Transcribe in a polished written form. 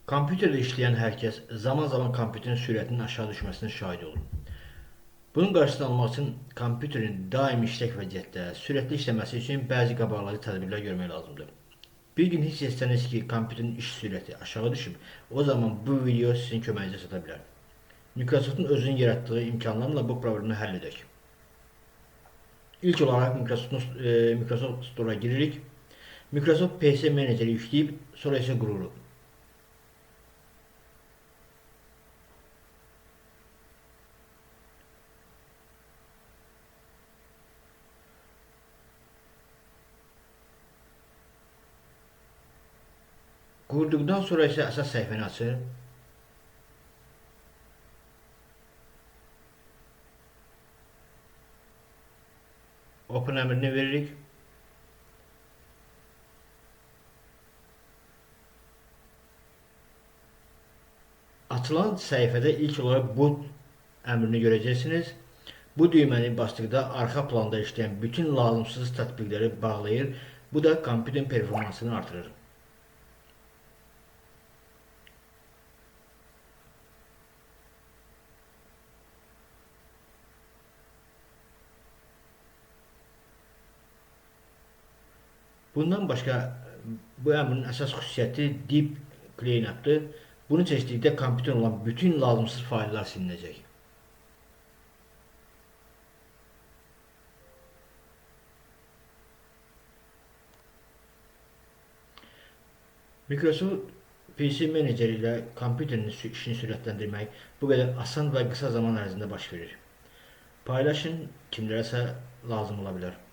Kompüterdə işləyən hər kəs zaman-zaman kompüterin sürətinin aşağı düşməsinə şahid olur. Bunun qarşısını almaq üçün kompüterin daim işlək vəziyyətdə, sürətli işləməsi üçün bəzi qabaqlayıcı tədbirlər görmək lazımdır. Bir gün hiss etsəniz ki, kompüterin iş sürəti aşağı düşüb, o zaman bu video sizin köməyinizə çata bilər. Microsoftun özünün yaratdığı imkanlarla bu problemi həll edək. İlk olaraq Microsoft Store'a giririk. Microsoft PC Manager'i yükləyib, sonra isə qururuq. Qurduqdan sonra isə əsas səhifəni açır. Open əmrini veririk. Açılan səhifədə ilk olaraq boot əmrini görəcəksiniz. Bu düyməni basdıqda arxa planda işləyən bütün lazımsız tətbiqləri bağlayır. Bu da kompüterin performansını artırır. Bundan başqa bu əmrin əsas xüsusiyyəti Deep Cleanup-dır. Bunu seçdikdə kompüter olan bütün lazımsız fayllar silinəcək. Microsoft PC Manager ilə kompüterin işini sürətləndirmək bu qədər asan və qısa zaman ərzində baş verir. Paylaşın, kimlərəsə lazım ola bilər.